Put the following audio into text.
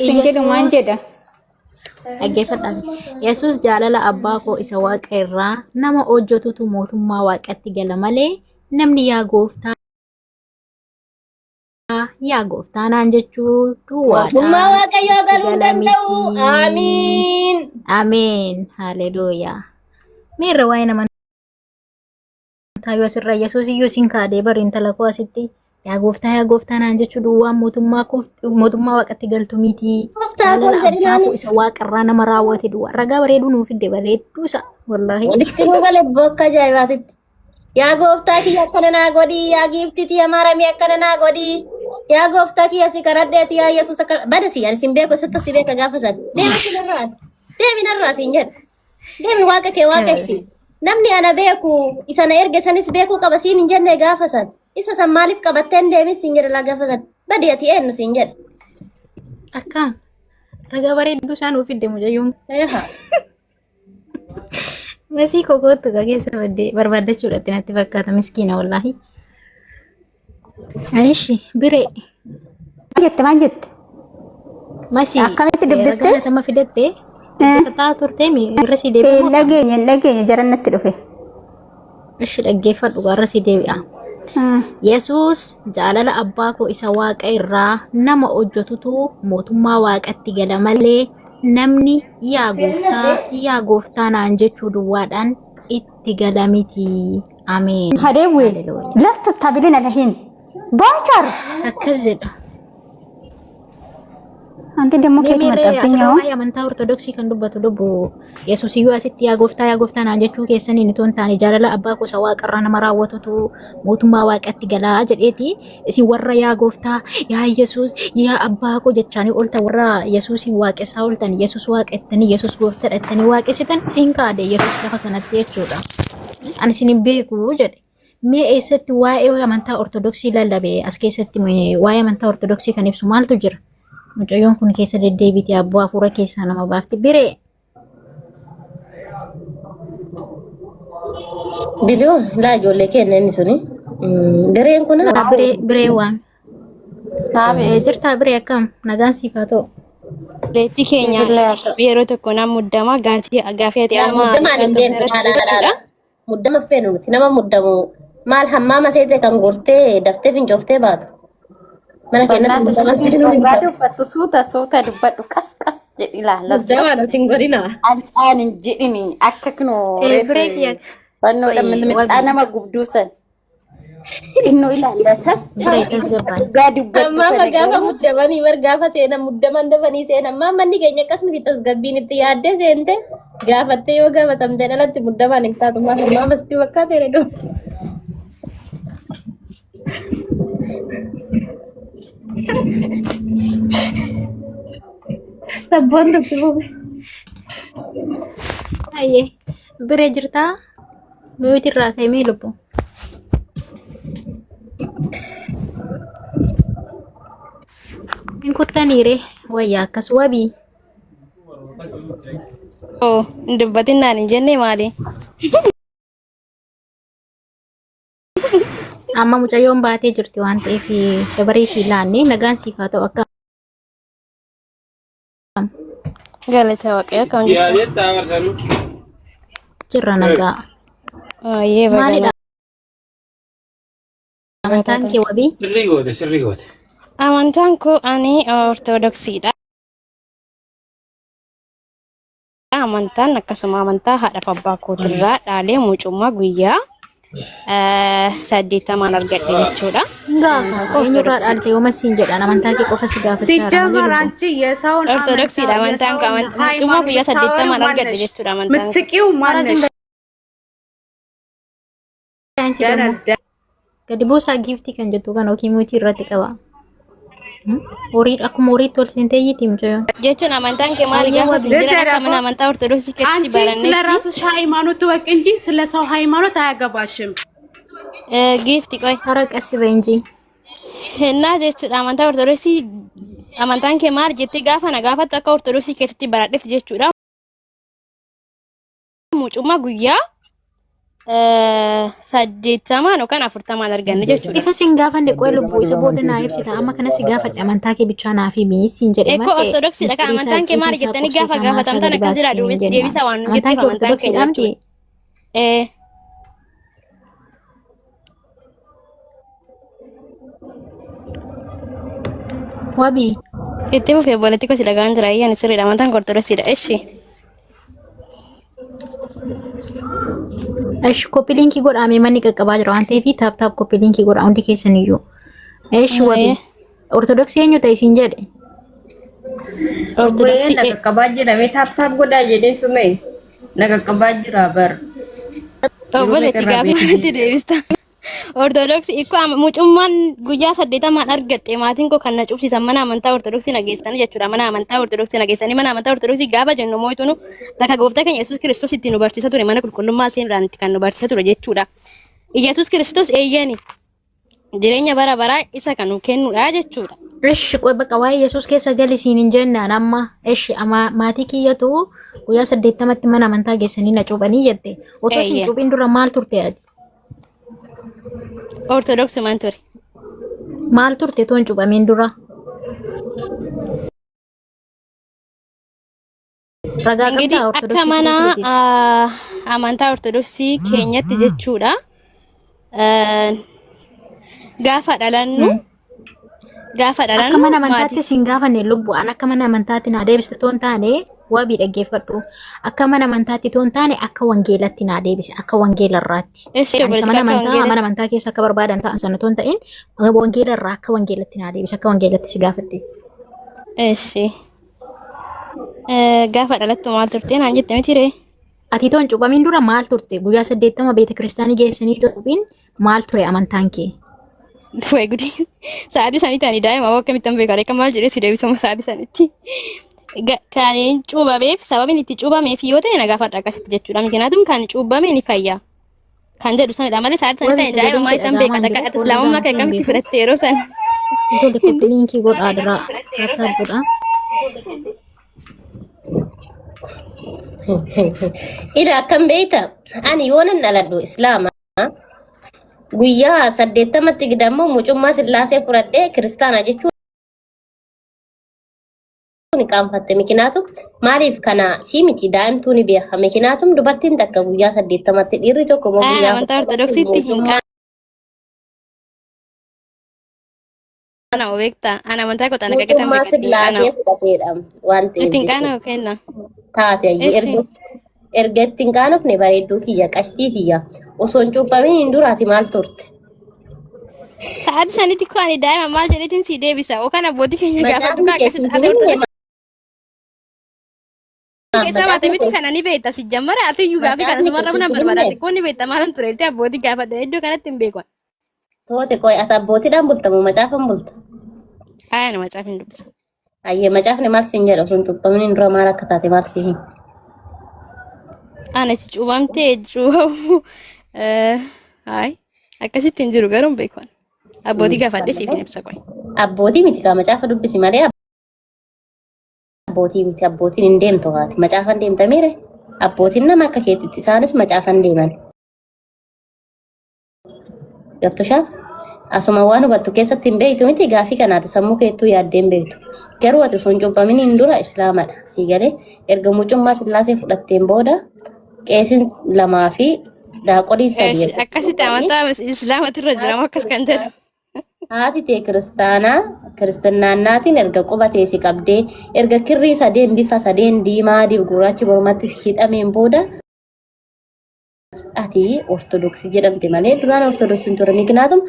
Ortodoksiin jedhu maal Yesuus jedha? Dhaggeeffadhaa. Yesuus jaalala abbaa koo isa waaqa irraa nama hojjetutu mootummaa waaqatti gala malee namni yaa gooftaa yaa gooftaa naan jechuu Mootummaa duwwaadhaan Waaqayyoo itti galuu hin gala danda'u. miti. Aamiin. Ameen. Haleluuyaa. Miirra waa'ee amantaa yoo asirra Yesuus iyyuu isin kaadee bari intala koo asitti yaa gooftaa yaa gooftaa naan jechuu duwwaan mootummaa koof mootummaa waaqatti galtu miti. Gooftaa koo Jaalala abbaa jedhinaan koo isa waaqarraa nama raawwate duwwaa. Ragaa bareeduu nuu fidde bareedduu isa wallaahi. walitti nuu gale bokka ajaa'ibaatitti. Yaa gooftaa kiyya akkana naa godhi, yaa giiftii tiyya maaramii akkana naa godhi. Yaa gooftaa kiyya si kadhadheeti yaa Yesuus akkana bada si ani sin beeku sitti si beeka gaafa san. Deemi si narraa deemi narraa siin jedha. Deemi waaqa kee waaqessi. Namni ana beeku isa na erge sanis beekuu qaba siin hin jenne gaafa san. Isa san maaliif qabattee hin deemis siin jedha laa gaafa san. Badi ati eenyu siin jedha. Akkam ragaa bareedduu isaa nuu fidde mucayyoon. Eeha. Masii koo kootu gaa keessa baddee barbaaddachuudhaatti natti fakkaata miskiina wallaahi. Ishi biree Maal jette maal jette? masii Akkamitti dubbiste? ragaa natama fidatte dubbifataa turtee mi irra si deebi'u Hin dhageenye hin dhageenye jaran natti dhufe. Ishi dhaggeeffadhu gaa irra si deebi'a. Yesuus jaalala abbaa koo isa waaqa irraa nama hojjetutu mootummaa waaqatti gala malee namni yaa gooftaa yaa gooftaa naan jechuu duwwaadhaan itti gala miti. Ameen. Hadeewwe Haleluuyaa. lafta taabilin alahin baachaar. Akkas jedha. Anti demmoo Mee keetu meerree asirra maxxabbinyoo. waa'ee amantaa Ortodoksii kan dubbatu lubbu Yesuus iyyuu asitti yaa gooftaa yaa gooftaa naan jechuu keessaniin itoo hin taane jaalala abbaa gosa waaqarraa nama raawwatutu mootummaa waaqatti galaa jedheeti isin warra yaa gooftaa yaa Yesuus yaa abbaa koo jechaanii ooltan warra Yesuusiin waaqessaa ooltan Yesuus waaqettanii Yesuus gooftaadha jettanii waaqessitan isin kaade Yesuus lafa kanatti jechuudha. Ani isin hin beeku jedhe. Mee eessatti waa'ee amantaa Ortodoksii lallabe as keessatti waa'ee amantaa Ortodoksii kan ibsu maaltu jira? Mucayyoon kun keessa deddeebiti abboo hafuura keessaa nama baafti. Biree Biliyoon laa ijoollee keenya inni suni. Bireen kun biree biree waan. Jirtaa biree akkam nagaan siif haa ta'u. Reetti keenya yeroo tokko na muddama gaafii ati laa amma muddamaan hin deemtu maal alaala. Muddama feenu nuti nama muddamu maal hammaama seete kan gortee daftee fincooftee baatu. Mana keenyatti Barnaata muddama feenu hin dhugaa qabu. dubbattu suuta suuta dubbadhu qas qas jedhi ilaala. Muddamaan ati hin godhinaa. Ancaan hin jedhini akka kunoo reefu Biree kiyya fannoodha mixmixaa wabii nama gubduu san xinnoo ilaalla sas biree tasgabbaa'e. dhugaa dubbattu Hammaama kana gaafa garuu muddamanii bar gaafa seenan muddaman dafanii seenan maa manni keenya akkasumatti tasgabbiin itti yaaddee seente gaafattee yoo gaafatamteen alatti muddamaan hin taatu maa hammaama sitti fakkaate redhu. Sabboon tutti fufe. Ayyee biree jirtaa miyuuti irraa ka'imee lubbu. Hin kuttaniire wayya akkas wabii. Oo, hin dubbatin naan hin jenne maali? Amma mucayyoon baatee jirti waan ta'eef dabaree sii laanne nagaan siif haa ta'u akka Galata Waaqayyo akkam jirtu? Yaadeettaa barsanuu. jirra nagaa. Baay'ee baga Maalidha nagaa amantaan taatan. kee wabii? Sirrii goote sirrii goote. Amantaan koo ani Ortodoksiidha. Amantaan akkasuma amantaa haadhaaf abbaa kootirraa dhaalee mucummaa guyyaa 80n argadhe jechuudha. Hingaa Amantaan koo eenyurraa Ortodoksiidha. dhaalte yooma siin jedhaan amantaa kee qofa si gaafachaa jira malee ሲጀመር lubbu. አንቺ የሰውን አመንታ Ortodoksiidha amantaan koo የሰውን mucummaa ሃይማኖት guyyaa የምታወሪው 80n argadhe ማነሽ? jechuudha amantaan koo. ምትስቂው Hara ማነሽ? zimba አንቺ ደግሞ ደነዝ gadi buusaa giiftii kan jettu kan yookiin muutii irratti qaba. Horii akkuma horiitti ol seentee iyyiti mucayyoon. Jechuun amantaan kee maali Baay'ee gaafa sin wabii. jiran ልደር akka mana amantaa Ortodoksii keessatti አንቺ ስለ barannetti ራስሽ ሃይማኖት ወቅ እንጂ ስለ ሰው ሃይማኖት አያገባሽም። giifti qoy. Hara qassi ba'inji. Hennaa jechuudha amantaa Ortodoksii amantaan kee maal jettee gaafa na gaafattu akka Ortodoksii keessatti baradhetti jechuudha. Mucummaa guyyaa 80 yookaan 40 arganne jechuudha. Isa sin gaafanne qoy lubbuu isa booda naa ibsita amma kana si gaafadhe amantaa kee bichaa naa fi mii siin jedhe Eekoo malee ortodoksiidha kan mistirii isaa amantaan kee icciitii maali isaa jettanii qubsii gaafa isaa maal isaa gaafatamtan gadi akkas jira baasi siin jennaan. deebisaa waan nu Amantaan jetteef kee amantaan keenya ortodoksiidha miti? jechuudha. Ee Wabii. Itti fufee obboleetti koo si dhagaan jira ayyaan sirriidha amantaan koo ortodoksiidha eshi. Esh koppii linkii godhaa mee manni qaqqabaa jira waan ta'eef taap taap koppii linkii godhaa hundi keessan iyyuu. Esh wabii. Ortodoksii eenyu ta'e siin jedhe? Obboleeyyan Ortodoksii na qaqqabaa jira mee taap taap godhaa jedheen sumee na qaqqabaa jira bar. Yeroo Obboleetti meeqa irraa gaafa beekti itti deebista. Ortodoksii ikko mucummaan guyyaa 80n argadhe maatiin koo kan na cubsiisan mana amantaa ortodoksii na geessanii jechuudha. Mana amantaa ortodoksii na geessanii mana amantaa ortodoksii gaafa jennu mooytunu bakka gooftaa keenya Yesuus Kiristoos itti nu barsiisa ture mana qulqullummaa seenuudhaan itti kan nu barsiisa ture jechuudha. Yesuus Kiristoos eeyyani jireenya bara baraa isa kan nu kennudha jechuudha. Ishi qoy bakka waa'ee Yesuus keessa gali siin hin jennaan amma ishi ama maatii kiyyatu guyyaa 80tti mana amantaa geessanii na cuuphanii jette. Otoo sin Eeyyee. cuuphin dura maal turte ati? Ortodoksii ture. Maal turte otoo hin cuuphamiin dura? Ragaa Ingidihi qabdaa akka ortodoksii turuu mana keetiif? amantaa ortodoksii keenyatti jechuudha. Gaafa dhalannu gaafa Akka dhalannu mana maatii amantaatti siin gaafanne lubbu an akka mana amantaatti naa deebiste toon taane wabii dhaggeeffadhu. Akka mana amantaatti toon taane akka wangeelatti naa deebise akka wangeela irraatti. Eshi Ani isa obboleetti mana akka amantaa wangeela mana amantaa keessa akka barbaadan ta'an sana toon ta'in wangeela irraa akka wangeelatti naa deebise akka wangeelatti si gaafadhe. Eshi gaafa dhalattu maal turte naan jette miti ree? Ati toon cuuphamiin dura maal turte? Guyyaa 80 beeta kiristaanii geessanii cuuphiin maal ture amantaan kee? Wayi gudii. Sa'aatii sanitti ani daa'ima hoo akkamittan beeka ree? Maal jedhee si deebisama sa'aatii sanitti. Kan hin cuubameef sababiin itti cuubameef yoo ta'e na gaafadha akkasitti jechuudha. Miknaatum kan cuubame ni fayya. Kan jedhu sanidha malee sa'aatii Wabii sanitti ani daa'ima sagaleen maal kee ittan beeka dhaga'amaa hin takka jiru. ati Foon islaamummaa kee dhaga'amaa hin akkamitti beeku. fudhatte yeroo san. Tole koppii liinkii godhaa dura. Taap taap godhaa. Ila akkam beekta ani yoonan dhaladhu islaama guyyaa 80tti gidammoo mucummaa sillaasee fudhadhee kiristaana jechuun ni qaanfatte mikinaatu maaliif kana sii miti daa'imtuu ni beeka mikinaatum dubartiin takka guyyaa 80tti dhiirri tokko immoo Aan guyyaa amantaa 40tti ortodoksiitti hin mucummaa qaana'u beektaa. Aan amantaa koo xana qaqetan mucummaa beekatti hin sillaasee qaana'u. fudhateedha waan ta'eef Ittiin jechuudha. qaana'u kenna. Taate ayyee Eshi. erga erga ittiin qaanofne bareedduu kiyya qashtii kiyya osoo hin cuuphamin hin duraati maal turte? Sa'aatii sanitti koo ani daa'ima maal jedheetiin si deebisa. Yookaan abbootii keenya gaafadhu Macaafni kaa kee akkasitti siif ati hin himne ortodoksii keessaa baate macaafni miti kee kana ni beekta si jammara ati iyyuu gaafii kana macaafni kee sumarra siif nan hin barbaada himne ati kun ni beekta maalan ture jettee abbootii gaafadha iddoo kanatti hin beeku. Toote qoy ati abbootiidhaan bulta moo macaafan bulta? Aayaa nama caafin dubbisa. Ayyee macaafni maal siin jedha osoo hin cuuphaminiin dura maal akka taate maal si hima? Ana itti cuubamtee cuubamu. Hayi akkasitti hin jiru garuu hin beeku. Abbootii gaafadhe siif hin ibsa qoy. Abbootii miti kaa macaafa dubbisi malee abbootii miti abbootiin hin deemtu haati macaafan deemta miire abbootiin nama akka keetitti isaanis macaafan deeman. Gabtushaa asuma waan hubattu keessatti hin beektu miti gaafii kanaati sammuu keettuu yaaddee hin beektu. Garuu ati osoo hin cuuphaminiin dura islaamadha. Sii galee erga mucummaa sillaasee fudhatteen booda qeesiin lamaa fi daaqoliin sadii erga Akkasitti cuuphamanii amantaa islaamatirra jira moo akkas kan jedhu. haati tee kiristaanaa kiristinnaatiin erga quba tee si qabdee erga kirrii sadeen bifa sadeen diimaa adii fi gurraachi mormatti si hidhameen booda ati ortodoksii jedhamte malee duraan ortodoksii hin turre. Miknaatum